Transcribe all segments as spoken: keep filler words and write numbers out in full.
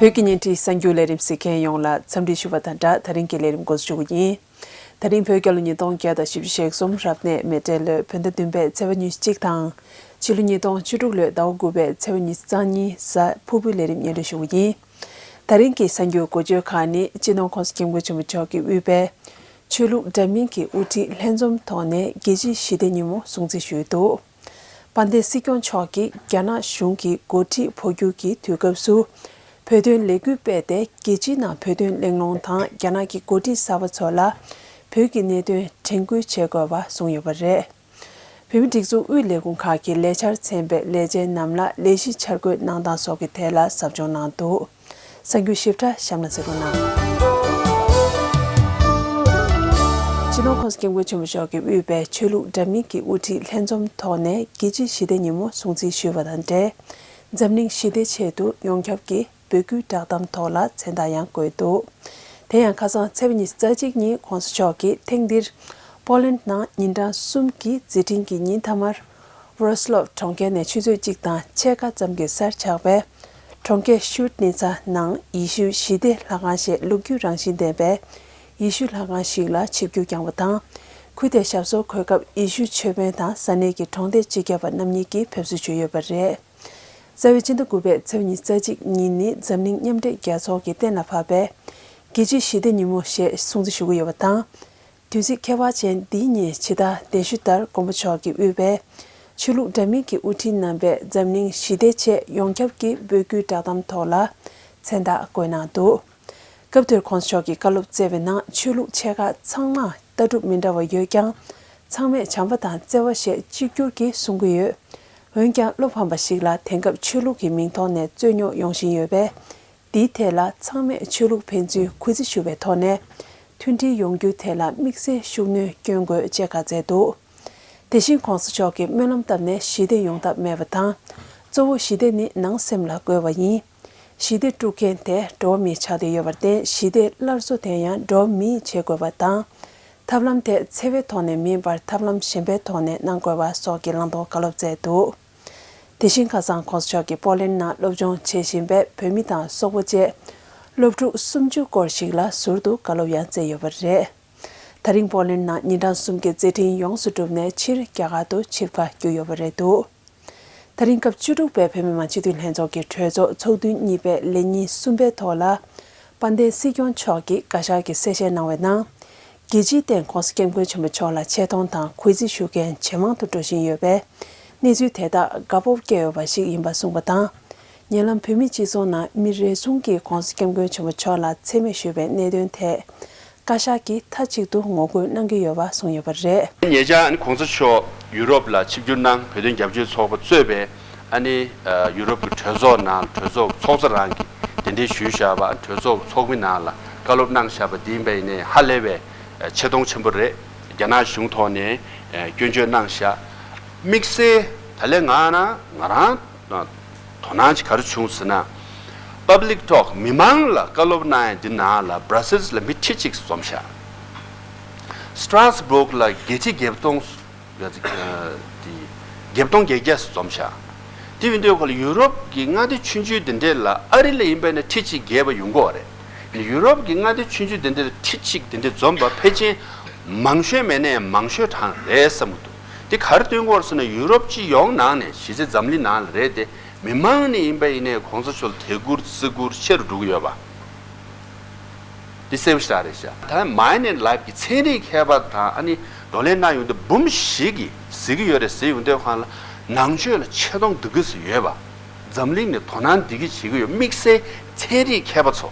བོད་ཀྱི་བརྙན་འཕྲིན་གསར་འགྱུར་ལས་རིམ་གཟིགས་མཁན་ཡོངས་ལ་འཚམས་འདྲི་ཞུ་བ་དང་སྦྲགས། ད་རིང་གི་ལས་རིམ་འགོ་འཛུགས་ཞུ་གི་ཡིན། ད་རིང་བོད་རྒྱལ་ལོ་ཉིས་སྟོང་བརྒྱ་དང་བཞི་བཅུ་ཞེ་གསུམ་རབ་གནས་མེ་སྤྲེལ་ལོའི་བོད་ཟླ་བདུན་པའི་ཚེས་པ་ཉི་ཤུ་གཅིག་དང་། ཕྱི་ལོ་ཉིས་སྟོང་བཅུ་དྲུག་ལོའི་ཟླ་བ་དགུ་པའི་ཚེས་པ་ཉི་ཤུ་རྩ་གཉིས་གཟའ་ཕུར་བུའི་ལས་རིམ་སྙན་སྒྲོན་ཞུ་གི་ཡིན། ད་རིང་གི་གསར་འགྱུར་འགོ་བརྗོད་ཁག་ནི། སྤྱི་ནོར་༸གོང་ས་༸སྐྱབས་མགོན་ཆེན་པོ་མཆོག་གིས་དབུས་པའི་ཆོས་ལུགས་འདྲ་མིན་གྱི་དབུ་ཁྲིད་ལྷན་འཛོམས་ཐོག་ནས་རྒྱལ་སྤྱིའི་ཞི་བདེ་ཉིན་མོ་སྲུང་བརྩི་ཞུས་འདུག། དཔལ་ལྡན་སྲིད་སྐྱོང་མཆོག་གིས་རྒྱ་ནག་གཞུང་གི་འགོ་ཁྲིད་འཕོ་འགྱུར་གྱི་དུས་སྐབས་སུ། བོད་དོན་ལས་འགུལ་སྤེལ་ཏེ། རྒྱལ་སྤྱིའི་ནང་བོད་དོན་གླེང་སློང་དང་། རྒྱ་ནག་གི་འགོ་ཁྲིད་གསར་པ་ཚོ་ལ་བོད་ཀྱི་གནད་དོན་དྲན་སྐུལ་བྱེད་དགོས་པ་གསུངས་ཡོད་པ་རེད། བོད་མིའི་སྒྲིག་འཛུགས་དབུས་ལས་ཁུངས་ཁག་གི་ལས་འཆར་ཚན་པའི་ལས་བྱེད་རྣམས་ལ་ལས་གཞི་འཆར་འགོད་གནང་སྟངས་སོགས་ཀྱི་ཐད་ལ་ཟབ་སྦྱོང་གནང་འདུག། གསར་འགྱུར་ཞིབ་ཕྲ་གཤམ་ལ་གཟིགས་རོགས་གནང་། སྤྱི་ནོར་༸གོང་ས་༸སྐྱབས་མགོན་ཆེན་པོ་མཆོག་གིས་དབུས་པའི་ཆོས་ལུགས་འདྲ་མིན་གྱི་དབུ་ཁྲིད་ལྷན་འཛོམས་ཐོག་ནས་རྒྱལ་སྤྱིའི་ཞི་བདེ་ཉིན་མོ་སྲུང་བརྩི་ཞུས་པ་དང་འབྲེལ། འཛམ་གླིང་ཞི་བདེའི་ཆེད་དུ་ཡོངས་ཁྱབ་ཀྱིས་འབོད་སྐུལ་བསྒྲགས་གཏམ་ཐོག་ལ་མཚན་རྟགས་ཡང་བཀོད་འདུག། དེ་ཡང་ཁ་སང་ཚེས་པ་ཉི་ཤུ་རྩ་གཅིག་ཉིན་༸གོང་ས་མཆོག་གིས་ཐེངས་འདིར་པོ་ལན་ནང་ཉིན་གྲངས་གསུམ་གྱི་མཛད་འཕྲིན་གྱི་ཉིན་མཐའ་མར། ཝོ་རོ་སི་ལོབ་གྲོང་ཁྱེར་ནས་ཆུ་ཚོད་གཅིག་དང་ཕྱེད་ཀ་ཙམ་གྱི་སར་ཆགས་པའི་གྲོང་ཁྱེར་ཤུད་ནི་ཚ་ནང་ཡེ་ཤུའི་ཞི་བདེ་ལྷ་ཁང་ཞེས་ལོ་རྒྱུས་རང་བཞིན་ལྡན་པའི་ཡེ་ཤུ་ལྷ་ཁང་ཞིག་ལ་ཆིབས་བསྒྱུར་བསྐྱངས་པ་དང་། ཁུལ་དེར་ཞབས་སོར་འཁོད་སྐབས་ཡེ་ཤུའི་ཆོས་དཔོན་དང་ས་གནས་ཀྱི་གྲོང་སྡེ་སྤྱི་ཁྱབ་པ་རྣམ་གཉིས་ཀྱིས་ཕེབས་བསུ་ཞུས་ཡོད་པ་རེད། རྩ་བའི་སྤྱི་ཟླ་དགུ་པའི་ཚེས་པ་ཉི་ཤུ་རྩ་གཅིག་ཉིན་ནི་འཛམ་གླིང་མཉམ་འབྲེལ་རྒྱལ་ཚོགས་ཀྱིས་གཏན་ལ་ཕབ་པའི་རྒྱལ་སྤྱིའི་ཞི་བདེ་ཉིན་མོ་ཞེས་སྲུང་བརྩི་ཞུ་གི་ཡོད་པ་དང་། དུས་ཚིགས་ཁྱད་པར་ཅན་འདིའི་ཉིན་ཇི་ལྟར་གདན་ཞུ་ལྟར་མགོན་པོ་མཆོག་གིས་དབུས་པའི་ཆོས་ལུགས་འདྲ་མིན་གྱི་དབུ་ཁྲིད་རྣམ་པས་འཛམ་གླིང་ཞི་བདེའི་ཆེད་ཡོངས་ཁྱབ་ཀྱི་འབོད་སྐུལ་བསྒྲགས་གཏམ་ཐོག་ལ་མཚན་རྟགས་བཀོད་གནང་འདུག། སྐབས་དེར་༸གོང་ས་མཆོག་གིས་བཀའ་སློབ་སྩལ་བའི་ནང་། ཆོས་ལུགས་ཆེ་ཁག་ཚང་མར་ལྟ་གྲུབ་མི་འདྲ་བ་ཡོད་ཀྱང་། ཚང་མས་བྱམས་པ་དང་བརྩེ་བ་ཞེས་གཅིག་གྱུར་གྱིས་གསུང་གི་ཡོད། འོན་ཀྱང་། བློ་ཕམ་པ་ཞིག་ལ་དེང་སྐབས་ཆོས་ལུགས་ཀྱི་མིང་ཐོག་ནས་རྩོད་རྙོག་ཡོང་བཞིན་ཡོད་པས། འདིའི་ཐད་ལ་ཚང་མས་ཆོས་ལུགས་ཕན་ཚུན་གུས་བརྩི་ཞུ་བའི་ཐོག་ནས། མཐུན་སྒྲིལ་ཡོང་རྒྱུའི་ཐད་ལ་དམིགས་བསལ་ཤུགས་སྣོན་སྐྱོན་དགོས་ཅེས་བཀའ་སྩལ་འདུག། དེ་བཞིན་༸གོང་ས་མཆོག་གིས་སྨོན་ལམ་བཏབ་ནས་ཞི་བདེ་ཡོང་ཐབས་མེད་པ་དང་། གཙོ་བོ་ཞི་བདེ་ནི་ནང་སེམས་ལ་དགོས་པ་ཡིན། ཞི་བདེ་དཀྲུག་མཁན་དེ་འགྲོ་བ་མི་ཆགས་བསྡད་ཡོད་པར་བརྟེན། ཞི་བདེ་སླར་གསོ་དེ་ཡང་འགྲོ་བ་མིས་བྱེད་དགོས་པ་དང་། ཐབས་ལམ་དེ་འཚེ་བའི་ཐོག་ནས་མིན་པར་ཐབས་ལམ་གཞན་པའི་ཐོག་ནས་གནང་དགོས་པ་སོགས་ཀྱི་བླང་དོར་བཀའ་སློབ་སྩལ་འདུག། དེ་བཞིན་ཁ་སང་༸གོང་ས་མཆོག་གིས་པོ་ལན་ནང་སློབ་སྦྱོང་བྱེད་བཞིན་པའི་བོད་མི་དང་སོག་པོ་བཅས་སློབ་ཕྲུག་སུམ་ཅུ་སྐོར་ཞིག་ལ་ཟུར་དུ་བཀའ་སློབ་ཡང་སྩལ་ཡོད་པ་རེད། ད་རིང་པོ་ལན་ནང་ཉིན་གྲངས་གསུམ་གྱི་མཛད་འཕྲིན་ཡོངས་སུ་གྲུབ་ནས་ཕྱིར་རྒྱ་གར་དུ་ཆིབས་ཁ་བསྒྱུར་ཡོད་པ་རེད་འདུག། ད་རིང་སྐབས་བཅུ་དྲུག་པའི་བོད་མི་མང་སྤྱི་འཐུས་ལྷན་ཚོགས་ཀྱི་གྲོས་ཚོགས་ཚོགས་ཐུན་གཉིས་པའི་ལས་ཉིན་གསུམ་པའི་ཐོག་ལ། དཔལ་ལྡན་སྲིད་སྐྱོང་མཆོག་གིས་བཀའ་ཤག་གི་གསལ་བཤད་གནང་བའི་ནང་། རྒྱལ་སྤྱིའི་སྟེང་༸གོང་ས་༸སྐྱབས་མགོན་ཆེན་པོ་མཆོག་ལ་ཆེ་མཐོང་དང་གུས་བརྩི་ཞུ་མཁན་ཇེ་མང་དུ་འགྲོ་བཞིན་ཡོད་པས། གནས་ཚུལ་དེ་དག་དགའ་སྤོབས་སྐྱེ་འོས་པ་ཞིག་ཡིན་པ་གསུངས་པ་དང་། ཉེ་ལམ་བོད་མིའི་སྤྱི་ཚོགས་ནང་མི་རེ་ཟུང་གིས་༸གོང་ས་༸སྐྱབས་མགོན་ཆེན་པོ་མཆོག་ལ་མཚན་སྨད་ཞུས་པའི་གནད་དོན་ཐད། བཀའ་ཤག་གིས་མཐའ་གཅིག་ཏུ་ངོ་རྒོལ་གནང་གི་ཡོད་པ་གསུངས་ཡོད་པ་རེད། ཉེ་ཆར་༸གོང་ས་མཆོག་ཡུ་རོབ་ལ་ཆིབས་བསྒྱུར་གནང་། བོད་དོན་རྒྱབ་སྐྱོར་ཚོགས་པ་གཙོས་པའི་ཨ་ནི་ཡུ་རོབ་ཀྱི་གྲོས་ཚོགས་ནང་གྲོས་ཚོགས་ཚོགས་གཙོ་རང་གིས་གདན་འདྲེན་ཞུས་བཞག་པ། གྲོས་ཚོགས་ཚོགས་མི་ནང་ལ་བཀའ་སློབ་གནང་བཞག་པ་འདི་ཡིན་པ་ཡིན་ནའི་ཧ་ལས་པའི་ཆེ་མཐོང་ཆེན་པོ་རེད། རྒྱ་ནག་གཞུང་ཐོག་ནས་སྐྱོན་བརྗོད་གནང་བཞག། དམིགས་བསལ་ད་ལན་ང་རང་ང་རང་དོ་སྣང་ག་རེ་བྱུང་ཟེར་ན། Public Talk མི་མང་ལ་བཀའ་སློབ་གནང་ཡ་འདི་ནང་ལ་Brussels ལ་མི་ཁྲི་གཅིག་འཛོམས་ཤག། Strasbourg ལ་བརྒྱད་ཁྲི་བརྒྱད་སྟོང་། དེ་བརྒྱད་སྟོང་བརྒྱད་བརྒྱ་འཛོམས་ཤག། དེ་ཡིན་དུས་ཁོ་ལ་ཡུ་རོབ་ཀྱི་མངའ་སྡེ་ཆུང་ཆུང་དེ་འདྲས་ལ་ཨ་རི་ལ་ཡིན་པ་ན་ཁྲི་གཅིག་བརྒལ་བ་ཡོང་གི་ཡོད་རེད། ཡུ་རོབ་ཀྱི་མངའ་སྡེ་ཆུང་ཆུང་དེ་འདྲས་ལ་ཁྲི་གཅིག་དེ་འདྲས་འཛོམས་པ་ཕལ་ཆེར་མང་ཤོས་མེད་ན་ཡང་མང་ཤོས་གྲངས་རེད་བསམ་གྱི་འདུག། དེ་ག་རེ་སྟོན་གྱི་ཡོད་རེད་ཟེར་ན། ཡུ་རོབ་སྤྱི་ཡོངས་ནང་ནས་གཞི་རྩའི་འཛམ་གླིང་ནང་ལ་རེད་དེ། མི་མང་ནས་ཡིན་པ་ཡིན་ནའི་༸གོང་ས་མཆོག་ལ་དད་བཀུར་བརྩི་བཀུར་ཆེ་རུ་འགྲོ་གི་ཡོད་པ་འདི་གསལ་པོ་ཞེ་དྲག་རེད་ཤག། ད་Mind and Life གི་ཚན་རིག་མཁས་པ་དང་ཨ་ནི་བགྲོ་གླེང་གནང་ཡོང་དུས་འབུམ་བཞི་གིས་གཟིགས་ཀྱི་ཡོད་རེད་ཟེར་ཡོང་དུས་ཁོང་ལ་ནང་ཆོས་ལ་ཆེ་མཐོང་འདི་ག་ཙམ་ཡོད་པ། འཛམ་གླིང་ནས་དོ་སྣང་འདི་ག་བྱེད་ཀྱི་ཡོད། དམིགས་བསལ་ཚན་རིག་མཁས་པ་ཚོ།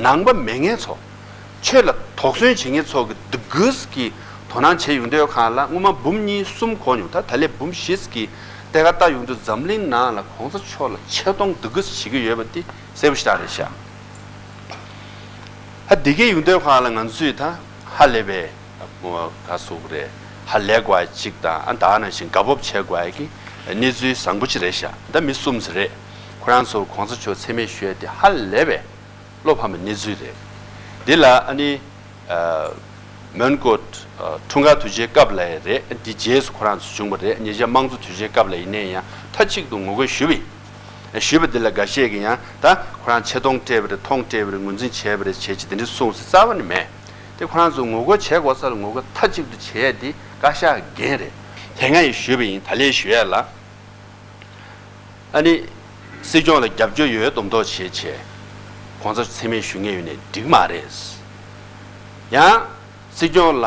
ནང་པ་མེད་མཁན་ཚོ། ཆོས་ལ་དོགས་ཟོན་བྱེད་མཁན་ཚོ་གི་འདི་ག་ཙམ་གྱི་དོ་སྣང་བྱས་ཡོང་དུས་ཁོང་ལ་སྔོན་མ་འབུམ་གཉིས་གསུམ་གོ་མྱོང་། ད་ད་ལན་འབུམ་བཞི་ཙམ་གྱི་གཏན་ཁ་བཏགས་ཡོང་དུས་འཛམ་གླིང་ནང་ལ་༸གོང་ས་མཆོག་ལ་ཆེ་མཐོང་འདི་ག་ཙམ་བྱེད་ཀྱི་ཡོད་པ་འདི་གསལ་པོ་ཞེ་དྲག་རེད་ཤག། ཧ། འདི་གས་ཡོང་དུས་ཁོང་ལ་ང་ཚོས་ད་ཧ་ལས་པའི་ག་ཟེར་དགོས་རེད། ཧ་ལས་དགོས་ཡ་གཅིག་དང་། ཨ། ད་ག་ནང་བཞིན་དགའ་སྤོབས་བྱེད་དགོས་ཡ་གི་གནས་ཚུལ་བཟང་པོ་ཅིག་རེད་ཤག། ད་མི་གསུམ་ཙམ་རེད། ཁོ་རང་ཚོར་༸གོང་ས་མཆོག་མཚན་སྨད་ཞུ་ཡ་དེ་ཧ་ལས་པའི་བློ་ཕམ་པའི་གནས་ཚུལ་རེད། འདི་ལ་ཨ་ནི་ཨ་མོན་གྷོ་ཨ་འཁྲུངས་སྐར་དུས་ཆེན་སྐབས་ལ་ཡང་རེད། འདི་རྗེས་སུ་ཁོ་རང་ཚོ་བྱུང་བ་རེད། ཉེ་ཆར་དམངས་གཙོ་དུས་ཆེན་སྐབས་ལ་ཡིན་ནའི་ཡང་མཐའ་གཅིག་ཏུ་ངོ་རྒོལ་ཞུས་པ་ཡིན། ཞུས་པ་འདི་ལ་འགའ་ཤས་ཀྱིས་ཡང་ད་ཁོ་རང་ཆེ་མཐོང་སྤྲད་པ་རེད། མཐོང་སྤྲད་པ་རེད། ངོས་འཛིན་བྱས་པ་རེད། བྱས་ཅི་དེ་འདྲ་གསུངས་ཟེར་རྩ་བ་ནས་མེད། དེ་ཁོ་རང་ཚོ་ངོ་རྒོལ་བྱེད་དགོས་ས་ལ་ངོ་རྒོལ་མཐའ་གཅིག་ཏུ་བྱས་ཏེ་བཀའ་ཤག་འགན་རེད། དེ་སྔ་ཡིས་ཞུས་པ་ཡིན། ད་ལན་ཞུ་ཡ་ལ། ཨ་ནི། སྲིད་སྐྱོང་ལ་རྒྱབ་སྐྱོར་ཡོད་མདོག་མདོག་བྱས་བྱས། གོང་ས་མཚན་སྨད་ཞུ་མཁན་ཡོད་ནས་འགྲིག་མ་རེད། ཡང་། སྲིད་སྐྱོང་ལ་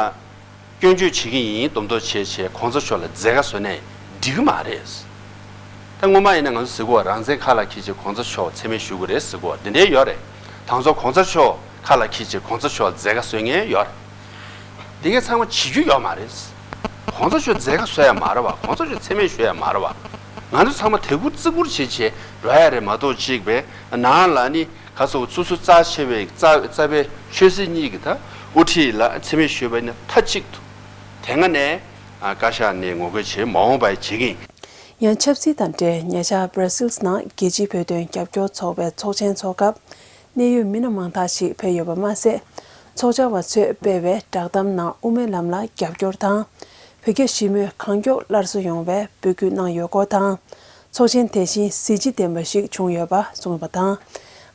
སྐྱོན་བརྗོད་བྱེད་ཀྱི་ཡིན་མདོག་མདོག་བྱས་བྱས་གོང་ས་མཆོག་ལ་མཛད་དཀའ་བཟོ་ནས་འགྲིག་མ་རེད། ད་སྔོན་མ་ཡིན་ན་ང་ཚོ་ཟེར་གོ། རང་བཙན་ཁ་ལ་འཁྱེར་བྱས་གོང་ས་མཆོག་མཚན་སྨད་ཞུ་དགོས་རེད་ཟེར་གོ། འདི་འདྲའི་ཡོད་རེད། དང་ཚོ་གོང་ས་མཆོག་ཁ་ལ་འཁྱེར་བྱས་གོང་ས་མཆོག་མཛད་དཀའ་བཟོ་མཁན་ཡོད་རེད། དེ་གས་ཚང་མ་བྱེད་རྒྱུ་ཡོད་མ་རེད། གོང་ས་མཆོག་མཛད་དཀའ་བཟོ་ཡ་མ་རེད་བ། གོང་ས་མཆོག་མཚན་སྨད་ཞུ་ཡ་མ་རེད་བ། ང་ཚོ་ཚང་མ་དད་བཀུར་བརྩི་བཀུར་བྱེད་བྱེད་འགྲོ་ཡ་རེད་མ་གཏོགས། གཅིག་པའི་ནང་ལ་ནི་ག་སོགས་སོ་སོ་རྩ་ཆེ་བའི་རྩ་རྩ་བའི་ཆོས་སྲིད་གཉིས་ཀྱི་ད་དབུ་ཁྲིད་ལ་མཚན་སྨད་ཞུས་པ་ནི་མཐའ་གཅིག་ཏུ་དེ་སྔ་ནས་བཀའ་ཤག་ནས་ངོ་རྒོལ་བྱེད་མ་འོངས་པ་བྱེད་ཀྱི་ཡིན། ཡང་ཆབ་སྲིད་དང་འབྲེལ་ཉེ་ཆར་Brussels་ནང་རྒྱལ་སྤྱིའི་བོད་དོན་རྒྱབ་སྐྱོར་ཚོགས་པའི་ཚོགས་ཆེན་འཚོགས་སྐབས། གནད་ཡོད་མི་སྣ་མང་དག་ཞིག་ཕེབས་ཡོད་པ་མ་ཟད། ཚོགས་བཅར་བ་ཚོས་སྤེལ་བའི་བསྒྲགས་གཏམ་ནང་དབུ་མའི་ལམ་ལ་རྒྱབ་སྐྱོར་དང་། བོད་རྒྱ་ཞི་མོལ་གང་མགྱོགས་སླར་གསོ་ཡོང་བའི་འབོད་སྐུལ་གནང་ཡོད་སྐོར་དང་། ཚོགས་ཆེན་དེ་བཞིན་གཟི་བརྗིད་ལྡན་པ་ཞིག་བྱུང་ཡོད་པ་གསུངས་ཡོད་པ་དང་།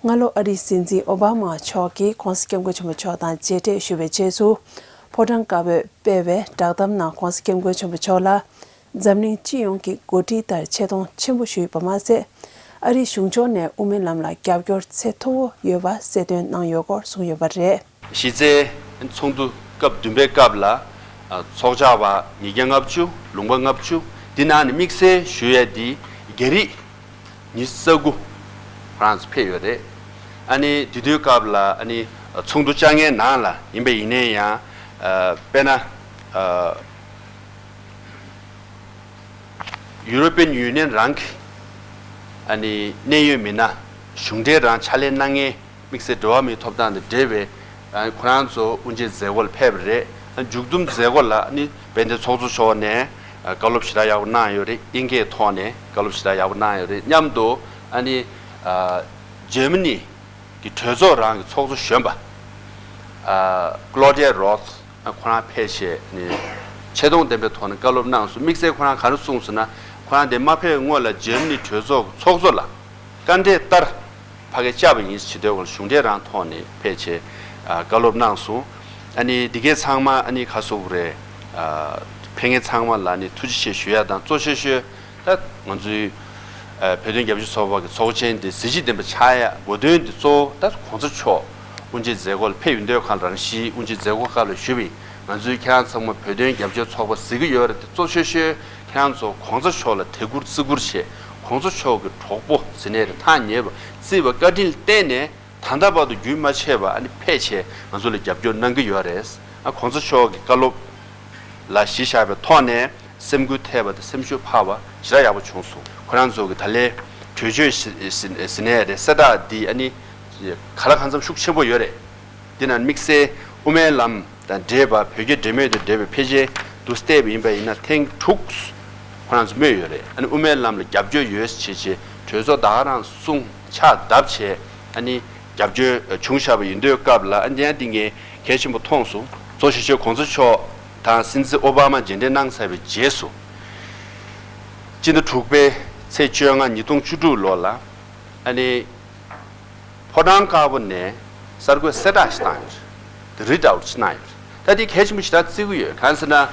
སྔ་ལོ་ཨ་རིའི་སྲིད་འཛིན་ཨོ་བྷ་མ་མཆོག་གིས་༸གོང་ས་༸སྐྱབས་མགོན་ཆེན་པོ་མཆོག་དང་མཇལ་འཕྲད་ཞུས་པའི་རྗེས་སུ། ཕོ་བྲང་དཀར་པོས་སྤེལ་བའི་བསྒྲགས་གཏམ་ནང་༸གོང་ས་༸སྐྱབས་མགོན་ཆེན་པོ་མཆོག་ལ། འཛམ་གླིང་སྤྱི་ཡོངས་ཀྱི་འགོ་ཁྲིད་ལྟར་ཆེ་མཐོང་ཆེན་པོ་ཞུས་པ་མ་ཟད། ཨ་རིའི་གཞུང་ཕྱོགས་ནས་དབུ་མའི་ལམ་ལ་རྒྱབ་སྐྱོར་ཚད་མཐོ་བོ་ཡོད་པ་གསལ་སྟོན་གནང་ཡོད་སྐོར་གསུངས་ཡོད་པ་རེད། གཞི་རྩའི་ཚོགས་འདུ་སྐབས་བདུན་པའི་སྐབས་ལ། ཚོགས་བཅར་བ་ཉིས་བརྒྱ་ལྔ་བཅུ། ལུང་པ་ལྔ་བཅུ། འདི་ནང་ནས་དམིགས་བསལ་ཞུ་ཡས་འདི་རྒྱ་རིགས་ཉི་ཤུ་རྩ་དགུ་ཁོ་རང་ཚོ་ཕེབས་ཡོད་རེད། ཨ་ནི་དེ་དུས་སྐབས་ལ་ཨ་ནི་ཚོགས་འདུ་བཅར་མཁན་ནང་ལ་ཡིན་པ་ཡིན་ནའི་ཡང་། དཔེར་ན། European Union་རང་གི་ཨ་ནི་གནད་ཡོད་མི་སྣ་གཞུང་འབྲེལ་རང་ཕྱག་ལས་གནང་མཁན་དམིགས་བསལ་འགྲོ་བ་མིའི་ཐོབ་ཐང་དང་འབྲེལ་བའི་ཨ་ཁོ་རང་ཚོ་དབུ་འབྱེད་མཛད་སྒོ་ལ་ཕེབས་པ་རེད། ཨ་མཇུག་བསྡོམས་མཛད་སྒོ་ལ་ཨ་ནི་དཔལ་ལྡན་ཚོགས་གཙོ་མཆོག་ནས་ཨ་བཀའ་སློབ་ཞེ་དྲག་ཡག་པོ་གནང་ཡོད་རེད། དབྱིན་སྐད་ཐོག་ནས་བཀའ་སློབ་ཞེ་དྲག་ཡག་པོ་གནང་ཡོད་རེད། མཉམ་དུ་ཨ་ནི་ཨ་འཇར་མ་ནི་གི་གྲོས་ཚོགས་རང་གི་ཚོགས་གཙོ་གཞོན་པ་ཨ་Claudia Roth་ཁོ་རང་ཕེབས་བྱས་ནས་ཆེ་མཐོང་ལྡན་པའི་ཐོག་ནས་བཀའ་སློབ་གནང་སོང་། དམིགས་བསལ་ཁོ་རང་ག་རེ་གསུངས་སོང་ན། ཁོ་རང་དེ་མ་ཕེབས་སྔོན་ལ་འཇར་མ་ནི་གྲོས་ཚོགས་ཀྱི་ཚོགས་གཙོ་ལ་བཀའ་འབྲེལ་ལྟར་ཕ་གིར་བཅར་བ་ཡིན་ཟེར་དུས་སྒང་ལ་གཞུང་འབྲེལ་རང་ཐོག་ནས་ཕེབས་བྱས་ཨ་བཀའ་སློབ་གནང་སོང་། ཨ་ནི་འདི་གའི་ཚང་མ་ཨ་ནི་ཁ་སོག་རེད། ཨ་ཕེབས་མཁན་ཚང་མ་ལ་ཨ་ནི་ཐུགས་རྗེ་ཆེ་ཞུ་ཡ་དང་། གཙོ་ཆེ་ཤོས་ད་ང་ཚོའི་ཨ་བོད་དོན་རྒྱབ་སྐྱོར་ཚོགས་པ་གི་ཚོགས་ཆེན་འདི་གཟི་བརྗིད་ལྡན་པ་ཆགས་ཡ་གོ་དོན་འདི་གཙོ་བོ་ད་གོང་ས་མཆོག་དབུ་འབྱེད་མཛད་སྒོ་ལ་ཕེབས་ཡོང་དུས་སྒང་ལ་རང་བཞིན་དབུ་འབྱེད་མཛད་སྒོ་སྐབས་ལ་ཞུས་པ་ཡིན། ང་ཚོའི་ཁྱེད་རང་ཚང་མ་བོད་དོན་རྒྱབ་སྐྱོར་ཚོགས་པ་ཟེར་གྱི་ཡོད་རེད་དེ། གཙོ་ཆེ་ཤོས་ཁྱེད་རང་ཚོ་གོང་ས་མཆོག་ལ་དད་བཀུར་བརྩི་བཀུར་བྱེད། གོང་ས་མཆོག་གི་གྲོགས་པོ་ཟེར་ནའི་རེད། ཐག་ཉེ་བ་བརྩི་བའི་བཀའ་དྲིན་ལ་བརྟེན་ནས་ད་ལྟ་བར་དུ་རྒྱུན་མ་ཆད་པར་ཨ་ནི་ཕེབས་བྱས་ང་ཚོ་ལ་རྒྱབ་སྐྱོར་གནང་གི་ཡོད་རེད། ཨ་གོང་ས་མཆོག་གི་བཀའ་སློབ་ལ་གཞི་བཞག་པའི་ཐོག་ནས་སེམས་འགུལ་ཐེབས་པ་དང་སེམས་ཤུགས་འཕར་བ་ཞེ་དྲག་ཡག་པོ་བྱུང་སོང་། ཁོ་རང་ཚོ་གི་ད་ལན་གྲོས་ཆོད་ཟེར་ནའི་རེད། གསལ་བསྒྲགས་འདི་ཨ་ནི་ག་ལ་གང་འཚམ་ཤུགས་ཆེན་པོ་ཡོད་རེད། འདི་ནང་དམིགས་བསལ་དབུ་མའི་ལམ་དང་འབྲེལ་བ་བོད་རྒྱ་འབྲེལ་མོལ་དང་འབྲེལ་བའི་ཕལ་ཆེར་དུ་བལྟས་པ་ཡིན་པ་ཡིན་ན་ཐེངས་དྲུག་ཁོ་རང་ཚོ་སྨོས་ཡོད་རེད། ཨ་ནི་དབུ་མའི་ལམ་ལ་རྒྱབ་སྐྱོར་ཡོད་ཟེར་བྱས་བྱས་གྲོས་ཚོགས་ད་ག་རང་གསུངས་ཕྱག་བརྡབ་བྱས་ཨ་ནི་རྒྱབ་སྐྱོར་བྱུང་བཞག་པ་ཡིན་དུས་སྐབས་ལ་ཨ་ནི་ཡང་འདི་ངས་གལ་ཆེན་པོ་མཐོང་སོང་། གཙོ་ཆེ་ཤོས་གོང་ས་མཆོག་དང་སྲིད་འཛིན་ཨོ་བྷ་མ་མཇལ་འཕྲད་གནང་ཚར་བའི་རྗེས་སུ་སྤྱི་ཟླ་དྲུག་པའི་ཚེས་བཅོ་ལྔ་ཉིས་སྟོང་བཅུ་དྲུག་ལོ་ལ་ཨ་ནི། ཕོ་བྲང་དཀར་པོ་ནས་གསར་འགོད་གསལ་བསྒྲགས་ཤིག་བཏང་ཡོད་རེད། རིཌ་ཨའུཊ་ཅིག་གནང་ཡོད་རེད། ད་དེ་གལ་ཆེན་པོ་ཞེ་དྲག་བརྩི་གི་ཡོད། གང་ཟེར་ན།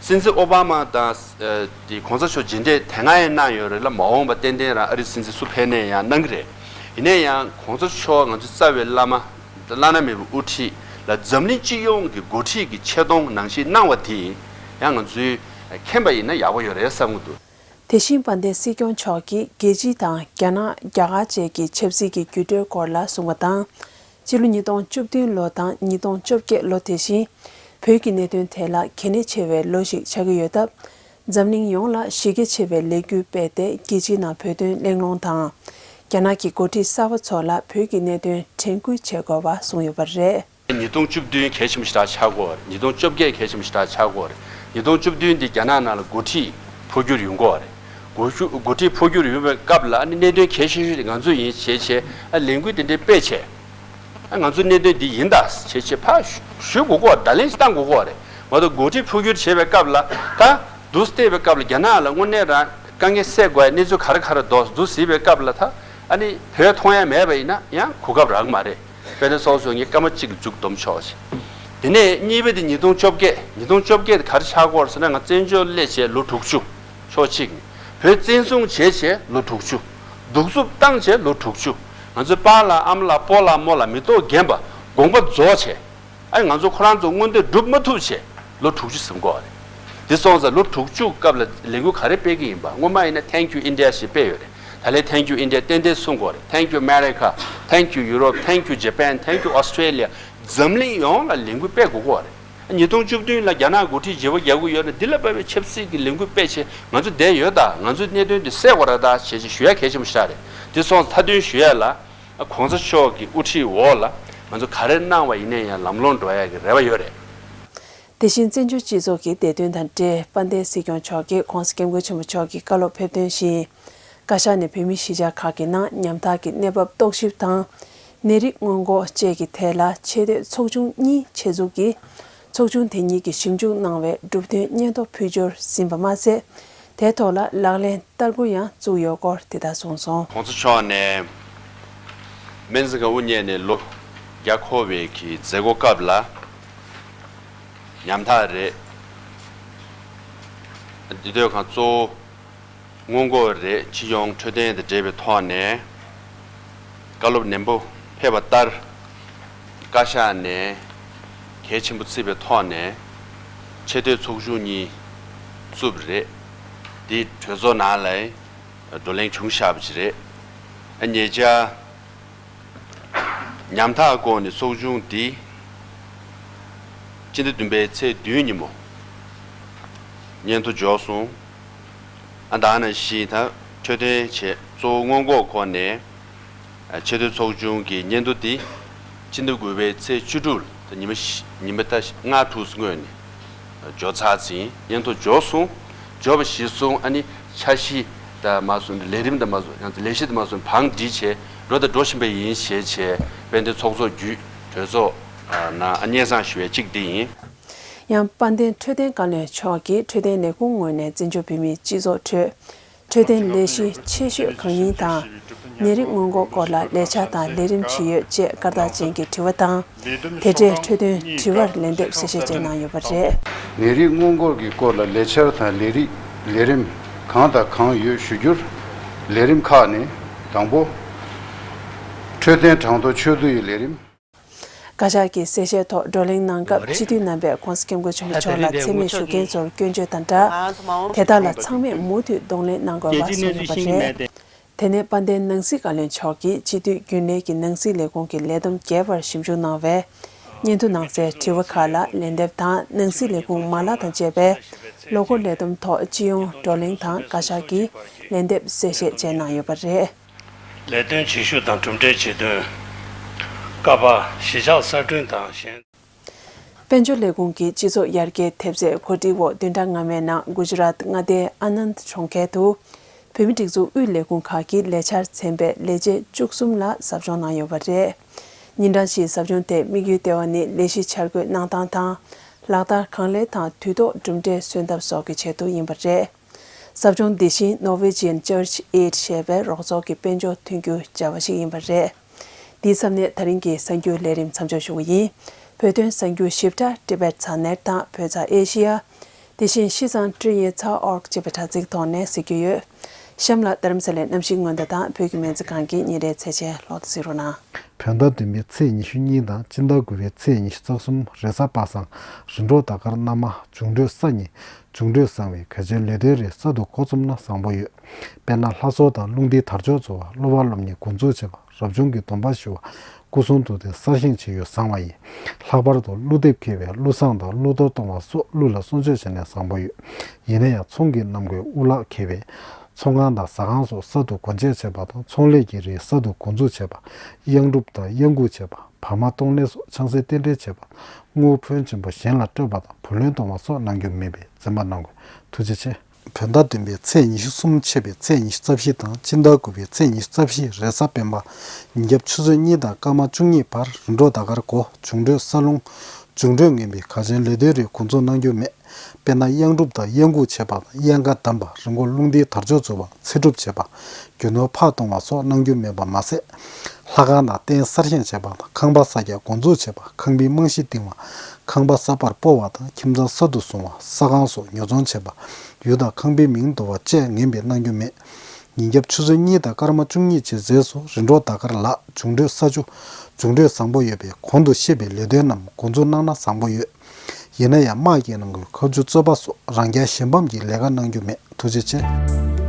སྲིད་འཛིན་ཨོ་བྷ་མ་དང་། ཨ་དེ་གོང་ས་མཆོག་མཇལ་འཕྲད་དེ་སྔ་ཡང་གནང་ཡོད་རེད་ལ། མ་འོངས་པ་ཏན་ཏན་རང་ཨ་རིའི་སྲིད་འཛིན་སུ་ཕེབས་ནའི་ཡང་གནང་གི་རེད། ཡིན་ནའི་ཡང་གོང་ས་མཆོག་ང་ཚོའི་རྩ་བའི་བླ་མ། བླ་ན་མེད་པའི་དབུ་ཁྲིད་ལ་འཛམ་གླིང་སྤྱི་ཡོངས་ཀྱི་འགོ་ཁྲིད་ཀྱི་ཆེ་མཐོང་ནང་བཞིན་གནང་བ་དེ་ཡང་ང་ཚོས་མཁྱེན་པ་ཡིན་ན་ཡག་པོ་ཡོད་རེད་བསམ་གྱི་འདུག། དེ་བཞིན་དཔལ་ལྡན་སྲིད་སྐྱོང་མཆོག་གིས་རྒྱལ་སྤྱི་དང་རྒྱ་ནག་རྒྱ་གར་བཅས་ཀྱི་ཆབ་སྲིད་ཀྱི་འགྱུར་འགྲོས་སྐོར་ལ་གསུངས་པ་དང་། ཕྱི་ལོ་ཉིས་སྟོང་བཅུ་བདུན་ལོ་དང་ཉིས་སྟོང་བཅོ་བརྒྱད་ལོ་དེ་བཞིན་བོད་ཀྱི་གནད་དོན་ཐད་ལ་གལ་གནད་ཆེ་བའི་ལོ་ཞིག་ཆགས་ཀྱི་ཡོད་སྟབས། འཛམ་གླིང་ཡོངས་ལ་གཞི་རྒྱ་ཆེ་བའི་ལས་འགུལ་སྤེལ་ཏེ་རྒྱལ་སྤྱིའི་ནང་བོད་དོན་གླེང་སློང་དང་། རྒྱ་ནག་གི་འགོ་ཁྲིད་གསར་པ་ཚོ་ལ་བོད་ཀྱི་གནད་དོན་དྲན་སྐུལ་བྱེད་དགོས་པ་གསུངས་ཡོད་པ་རེད། ཉིས་སྟོང་བཅུ་བདུན་གལ་ཆེན་པོ་ཞེ་དྲག་ཆགས་ཀྱི་ཡོད་རེད། ཉིས་སྟོང་བཅོ་བརྒྱད་གལ་ཆེན་པོ་ཞེ་དྲག་ཆགས་ཀྱི་ཡོད་རེད། ཉིས་སྟོང་བཅུ་བདུན་འདི་རྒྱ་ནག་ནང་ལ་འགོ་ཁྲིད་འཕོ་འགྱུར་ཡོང་གི་ཡོད་རེད། འགོ་ཁྲིད་འཕོ་འགྱུར་ཡོང་བའི་སྐབས་ལ་ཨ་ནི་གནད་དོན་གལ་ཆེ་ཤོས་དེ་ང་ཚོ་ཡིན་བྱས་བྱས་ཨ་ལས་འགུལ་དེ་འདྲའི་སྤེལ་བྱས། ཨ་ང་ཚོ་གནད་དོན་འདི་ཡིན་ད་བྱས་བྱས་ཕར་ཞུ་དགོས་ཀྱི་ཡོད་རེད། བརྡ་ལན་ཞིག་བཏང་དགོས་ཀྱི་ཡོད་རེད། མ་གཏོགས་འགོ་ཁྲིད་འཕོ་འགྱུར་བྱེད་པའི་སྐབས་ལ་ད་འདུག་སེ་བལྟས་པའི་སྐབས་ལ་རྒྱ་ནག་ལ་དངོས་གནས་རང་ དཀའ་ངལ་སེལ་དགོས་ཡ་གནས་ཚུལ་ག་རེ་ག་རེ་འདུག་འདུག་ཟེར་བའི་སྐབས་ལ་ད་ཨ་ནི་བོད་མཐོང་ཡ་མེད་པ་ཡིན་ན་ཡང་གོ་སྐབས་རག་གི་མ་རེད། དཔེར་ན་སོ་སོ་ངས་སྐར་མ་གཅིག་མཇུག་བསྡོམས་ཆོག་ཅིག་དེ་ནས་གཉིས་པ་དེ་ཉིས་སྟོང་བཅོ་བརྒྱད། ཉིས་སྟོང་བཅོ་བརྒྱད་དེ་ག་རེ་ཆགས་ཀྱི་ཡོད་རེད་ཟེར་ན། ང་བཙན་བྱོལ་སླེབས་བྱས་ལོ་དྲུག་ཅུ། ཕྱོགས་གཅིག་ནས་བོད་བཙན་བཟུང་བྱས་བྱས་ལོ་དྲུག་ཅུ། གདུག་རྩུབ་བཏང་བྱས་ལོ་དྲུག་ཅུ། ང་ཚོའི་པཱ་ལགས་ཨ་མ་ལགས་སྤོ་ལགས་རྨོ་ལགས་མི་ཐོག་རྒན་པ་དགོངས་པ་རྫོགས་བྱས། ཨ་ནི་ང་ཚོ་ཁོ་རང་ཚོ་མངོན་འདོད་སྒྲུབ་མ་ཐུབ་བྱས་ལོ་དྲུག་ཅུ་ཟིན་གྱི་ཡོད་རེད། དེ་སོང་ཙང་ལོ་དྲུག་ཅུ་སྐབས་ལ་ལས་འགུལ་ག་རེ་སྤེལ་གྱི་ཡིན་པ། སྔོན་མ་ཡིན་ན་Thank you India ཞེས་སྤེལ་ཡོད་རེད། ད་ལན་Thank you India ཏན་ཏན་གསུང་གི་ཡོད་རེད། Thank you America, Thank you Europe, Thank you Japan, Thank you Australia. འཛམ་གླིང་ཡོངས་ལ་ལས་འགུལ་སྤེལ་དགོས་ཀྱི་ཡོད་རེད། ཉིས་སྟོང་བཅུ་བདུན་ལ་རྒྱ་ནག་འགོ་ཁྲིད་བརྗེ་པོ་རྒྱག་གི་ཡོད་ན་འདི་ལ་དཔག་པའི་ཆབ་སྲིད་ཀྱི་ལས་འགུལ་སྤེལ་བྱས་ང་ཚོ་བསྡད་ཡོད་ད། ང་ཚོའི་གནད་དོན་འདི་སེལ་དགོས་རེད་ད་ཞེས་ཞུ་ཡ་གལ་ཆེན་པོ་ཞིག་རེད། དེ་སོང་ཙང་མཐའ་དོན་ཞུ་ཡ་ལ། ༸གོང་ས་མཆོག་གི་དབུ་ཁྲིད་འོག་ལ་ང་ཚོ་ག་རེ་གནང་བ་ཡིན་ན་ཡང་ལམ་ལྷོང་འགྲོ་ཡག་གི་རེ་བ་ཡོད་རེད། དེ་བཞིན་བཙན་བྱོལ་སྤྱི་ཚོགས་ཀྱི་བདེ་དོན་དང་འབྲེལ་དཔལ་ལྡན་སྲིད་སྐྱོང་མཆོག་གིས་༸གོང་ས་༸སྐྱབས་མགོན་ཆེན་པོ་མཆོག་གི་བཀའ་སློབ་ཕེབས་དོན་བཞིན། བཀའ་ཤག་ནས་བོད་མིའི་གཞིས་ཆགས་ཁག་གི་ནང་ཉམ་ཐག་གི་གནས་བབ་རྟོག་ཞིབ་དང་། ནད་རིགས་སྔོན་འགོག་བཅས་ཀྱི་ཐད་ལ་ཆེས་མཐོའི་ཚོགས་ཆུང་གཉིས་ཆེད་འཛུགས་ཀྱིས། ཚོགས་ཆུང་དེ་གཉིས་ཀྱིས་ཞིབ་འཇུག་གནང་བའི་གྲུབ་དོན་སྙན་ཐོ་ཕུལ་འབྱོར་ཟིན་པ་མ་ཟད། དེའི་ཐོག་ལ་ལག་ལེན་བསྟར་འགོ་ཡང་བཙུགས་ཡོད་སྐོར་དེ་ལྟར་གསུངས་སོང་། ༸གོང་ས་མཆོག་ནས་སྨན་རྩིས་ཁང་དབུ་བརྙེས་ནས་ལོ་བརྒྱ་འཁོར་བའི་གི་མཛད་སྒོ་སྐབས་ལ་ཉམ་ཐག་རེད། འདི་ལྟོས་ཁང་གཙོ་བོ་སྔོན་འགོག་རེད། སྤྱི་ཡོངས་འཕྲོད་བསྟེན་དང་འབྲེལ་བའི་ཐོག་ནས་བཀའ་སློབ་ནན་པོ་ཕེབས་པ་ལྟར། བཀའ་ཤག་ནས་གལ་ཆེན་པོ་བརྩིས་པའི་ཐོག་ནས་ཆེས་མཐོའི་ཚོགས་ཆུང་གཉིས་བཙུགས་པ་རེད། འདི་གྲོས་ཚོགས་ནང་ལ་བགྲོ་གླེང་བྱུང་བཞག་པ་ཅིག་རེད། ཨ་ཉེ་ཆར། ཉམ་ཐག་སྐོར་ནས་ཚོགས་ཆུང་འདི་སྤྱི་ཟླ་བདུན་པའི་ཚེས་བདུན་ཉིན་མོ་སྙན་ཐོ་འབྱོར་སོང་། ཨ་ད་ནང་བཞིན་ད་འཕྲོད་བསྟེན་བྱས་གཙོ་བོ་སྔོན་འགོག་སྐོར་ནས་ཆེས་མཐོའི་ཚོགས་ཆུང་གི་སྙན་ཐོ་འདི་སྤྱི་ཟླ་དགུ་པའི་ཚེས་བཅུ་དྲུག་ལ་ཉི་མ་བཞི་ཉི་མ་ད་ལྔ་དྲུག་སྔོན་ནས། འབྱོར་ཚར་ཟིན། སྙན་ཐོ་འབྱོར་སོང་། འབྱོར་བ་གཞིར་བཟུང་ཨ་ནི་འཆར་གཞི་དང་མ་སོང་ལས་རིམ་དང་མ་སོང་ཡང་ལས་གཞི་དང་མ་སོང་བང་སྒྲིག་བྱས་འགྲོ་དང་འགྲོ་བཞིན་པ་ཡིན་ཞེས་བྱས་དཔལ་ལྡན་ཚོགས་གཙོ་བརྒྱུད་གྲོས་ཚོགས་ནང་སྙན་སེང་ཞུ་བའི་གཅིག་འདི་ཡིན། ཡང་དཔལ་ལྡན་འཕྲོད་བསྟེན་བཀའ་བློན་མཆོག་གིས་འཕྲོད་བསྟེན་ལས་ཁུངས་ངོས་ནས་བཙན་བྱོལ་བོད་མིའི་སྤྱི་ཚོགས་ཁྲོད། འཕྲོད་བསྟེན་ལས་གཞི་ཆེ་ཤོས་གང་ཡིན་དང་། ནད་རིགས་སྔོན་འགོག་སྐོར་ལ་ལས་འཆར་དང་ལས་རིམ་ཇི་ཡོད་ཅེས་སྐར་རྟགས་ཅན་གྱི་དྲི་བ་དང་། དེ་འབྲེལ་འཕྲོད་བསྟེན་དྲི་བར་ལན་འདེབས་གསལ་བཤད་བཅས་གནང་ཡོད་པ་རེད། ནད་རིགས་སྔོན་འགོག་གི་སྐོར་ལ་ལས་འཆར་དང་ལས་རིགས་ལས་རིམ་གང་དང་གང་ཡོད་ཞུ་རྒྱུར། ལས་རིམ་ཁག་ནི། དང་པོ། འཕྲོད་བསྟེན་གྲངས་ཐོ་ཆོས་བསྡུ་ཡི་ལས་རིམ། བཀའ་ཤག་གིས་གསལ་བཤད་ཐོག་བགྲོ་གླེང་གནང་སྐབས་སྤྱི་འཐུས་རྣམ་པས་༸གོང་ས་༸སྐྱབས་མགོན་ཆེན་པོ་མཆོག་ལ་མཚན་སྨད་ཞུ་མཁན་ཚོར་སྐྱོན་བརྗོད་དང་སྦྲགས། དེ་དག་ལ་ཚང་མས་མུ་མཐུད་གདོང་ལེན་གནང་དགོས་པ་གསུངས་ཡོད་པ་རེད། དེ་ནས་དཔལ་ལྡན་ནང་སྲིད་བཀའ་བློན་མཆོག་གིས་སྤྱི་འཐུས་རྒྱུན་ལས་ཀྱི་ནང་སྲིད་ལས་ཁུངས་ཀྱི་ལས་བསྡོམས་རྒྱས་པར་ཞིབ་འཇུག་གནང་བའི་སྙན་ཐོ་ནང་གསལ་དྲི་བ་ཁག་ལ་ལན་འདེབས་དང་། ནང་སྲིད་ལས་ཁུངས་མ་ལག་དང་བཅས་པའི་ལོ་འཁོར་ལས་བསྡོམས་ཐོག་སྤྱི་ཡོངས་བགྲོ་གླེང་དང་བཀའ་ཤག་གིས་ལན་འདེབས་གསལ་བཤད་བཅས་གནང་ཡོད་པ་རེད། ལས་དོན་བྱེད་ཤུགས་དང་གྲུབ་འབྲས་ཇེ་མཐོན། ཀ་པ་གཞིས་ཆགས་གསར་སྐྲུན་དང་གཞན། དཔལ་འབྱོར་ལས་ཁུངས་ཀྱི་སྤྱི་ཚོགས་ཡར་རྒྱས་ཐེབས་རྩའི་གོ་སྒྲིག་འོག་བདུན་ཕྲག་སྔ་མའི་ནང་གུ་ཇི་རཱཏ་མངའ་སྡེའི་ཨ་ནནྡ་གྲོང་ཁྱེར་དུ། བོད་མིའི་སྒྲིག་འཛུགས་དབུས་ལས་ཁུངས་ཁག་གི་ལས་འཆར་ཚན་པའི་ལས་བྱེད་བཅུ་གསུམ་ལ་ཟབ་སྦྱོང་གནང་ཡོད་པ་རེད། ཉིན་གྲངས་བཞིའི་ཟབ་སྦྱོང་དེའི་དམིགས་ཡུལ་ལྟེ་བ་ནི་ལས་གཞི་འཆར་འགོད་གནང་སྟངས་དང་། ལག་བསྟར་གང་ལེགས་དང་དུས་ཐོག་གྲུབ་འབྲས་སོན་ཐབས་སོགས་ཀྱི་ཆེད་དུ་ཡིན་པ་རེད། ཟབ་སྦྱོང་འདི་བཞིན་Norwegian Church Aid ཞེས་པའི་རོགས་ཚོགས་ཀྱི་དཔལ་འབྱོར་མཐུན་འགྱུར་བྱ་བ་ཞིག་ཡིན་པ་རེད། འདིའི་མཚམས་ནས་ད་རིང་གི་གསར་འགྱུར་ལས་རིམ་མཚམས་འཇོག་ཞུ་གི་ཡིན། བོད་དོན་གསར་འགྱུར་ཞིབ་ཕྲ་Tibet ཚ་ནེར་དང་བོད་ཚ་ཨེ་ཤི་ཡ། དེ་བཞིན་ཤིས་ཙང་ཀྲི་ཡེ་ཚ་ཨོར་ཅེས་པའི་དྲ་ཚིགས་ཐོག་ནས་གཟིགས་རྒྱུ་ཡོད། གཤམ་ལ་རྡ་རམ་ས་ལའི་གནམ་གཤིས་སྔོན་བརྡ་དང་བོད་ཀྱི་སྨན་རྩིས་ཁང་གི་ཉིན་རེའི་ཚེས་ཆེན་ལོག་ཏུ་གཟིགས་རོགས་གནང་། བོད་ཟླ་བདུན་པའི་ཚེས་ཉི་ཤུ་གཉིས་དང་སྤྱི་ཟླ་དགུ་པའི་ཚེས་ཉི་ཤུ་རྩ་གསུམ་རེས་གཟའ་པ་སངས་རིམ་གྲོ་ཟླ་སྐར་སྣ་མ་འབྱུང་འཕྲོད་གསར་རྙིང་འབྱུང་འཕྲོད་བཟང་བའི་གལ་ཆེའི་ལས་དོན་རིགས་གསར་དུ་འགོ་རྩོམ་ན་བཟང་པོ་ཡོད། དཔེར་ན་ལྷ་གསོལ་དང་རླུང་རྟའི་དར་ལྕོག་འཚོ་བ། སློབ་པ་སློབ་གཉེར་འགོ་འཛུགས་བྱེད་པ། རབ་བྱུང་གི་སྡོམ་པ་ཞུ་བ། སྐུ་གསུང་ཐུགས་རྟེན་གསར་བཞེངས་བྱེད་ཡུལ་བཟང་བ་ཡིན། ལྷག་པར་དུ་ཀླུ་འདེབས་འཁེལ་བའི་ཀླུ་བསངས་དང་ཀླུ་གཏོར་གཏོང་བ་སོགས་ཀླུ་ལ་གསོལ་མཆོད་བྱས་ནས་བཟང་པོ་ཡོད། ཡིན་ན་ཡང་ཚོང་གི་གནམ་སྒོའི་དབུ་ལག་འཁེལ་བས། ཚོང་ཁང་དང་ཟ་ཁང་སོགས་གསར་དུ་སྒོ་འབྱེད་བྱེད་པ་དང་། ཚོང་ལས་ཀྱི་རིགས་གསར་དུ་འགོ་འཛུགས་བྱེད་པ། གཡང་སྒྲུབ་དང་གཡང་འགུགས་བྱེད་པ། བར་མ་གཏོང་ལེན་སོགས་ཆང་སའི་རྟེན་འབྲེལ་བྱེད་པ། དངུལ་ཕོན་ཆེན་པོ་གཞན་ལ་སྤྲོད་པ་དང་བུ་ལོན་གཏོང་བ་སོགས་གནང་རྒྱུ་མེད་པས་འཛེམ་པ་གནང་དགོས། ཐུགས་རྗེ་ཆེ། བོད་ཟླ་བདུན་པའི་ཚེས་ཉི་ཤུ་གསུམ་ཆད་པའི་ཚེས་ཉི་ཤུ་རྩ་བཞི་དང་སྤྱི་ཟླ་དགུ་པའི་ཚེས་ཉི་ཤུ་རྩ་བཞི་རེས་གཟའ་སྤེན་པ། ཉིན་རྒྱབ་ཆུ་ཚོད་གཉིས་དང་སྐར་མ་བཅུ་གཉིས་བར་རིམ་གྲོ་ཟླ་སྐར་འགོ་འབྱུང་འཕྲོད་ས་རླུང་། འབྱུང་འཕྲོད་ངན་པའི་གལ་ཆེན་ལས་དོན་རིགས་འགོ་འཛུགས་གནང་རྒྱུ་མེད། དཔེར་ན། གཡང་སྒྲུབ་དང་གཡང་འགུགས་བྱེད་པ་དང་། གཡང་ཁ་བསྡམས་པ། རི་མགོ་རླུང་རྟའི་དར་ལྕོག་འཛུགས་པ། ཚེ་སྒྲུབ་བྱེད་པ། རྒྱུ་ནོར་ཕར་གཏོང་བ་སོགས་གནང་རྒྱུ་མེད་པ་མ་ཟད། ལྷ་ཁང་དང་རྟེན་གསར་བཞེངས་བྱེད་པ་དང་། ཁང་པ་གསར་རྒྱག་འགོ་འཛུགས་བྱེད་པ། ཁང་པའི་རྨང་གཞི་བཏིང་བ། ཁང་པ་གསར་པར་སྤོ་བ་དང་། ཁྱིམ་ཚང་གསར་དུ་བཟུང་བ། ས་ཁང་སོགས་ཉོ་ཚོང་བྱེད་པ། ཡུལ་དང་ཁང་པའི་མིང་བསྡུ་བ་བཅས་ངན་པའི་གནང་རྒྱུ་མེད། ཉིན་རྒྱབ་ཆུ་ཚོད་གཉིས་དང་སྐར་མ་བཅུ་གཉིས་ཀྱི་རྗེས་སུ་རིམ་གྲོ་ཟླ་སྐར་ལ། འབྱུང་འཕྲོད་ས་ཆུ། འབྱུང་འཕྲོད་བཟང་པོ་ཡོད་པས་གོང་དུ་བཤད་པའི་ལས་དོན་རྣམས་འགོ་འཛུགས་གནང་ན་བཟང་པོ་ཡོད། ཡིན་ན་ཡང་། དམག་གི་ནང་ཁུལ་ཁ་མཆུ་རྩོད་པ་སོགས་རང་རྐྱ་གཞན་ཕམ་གྱི་ལས་ཀ་གནང་རྒྱུ་མེད། ཐུགས་རྗེ་ཆེ།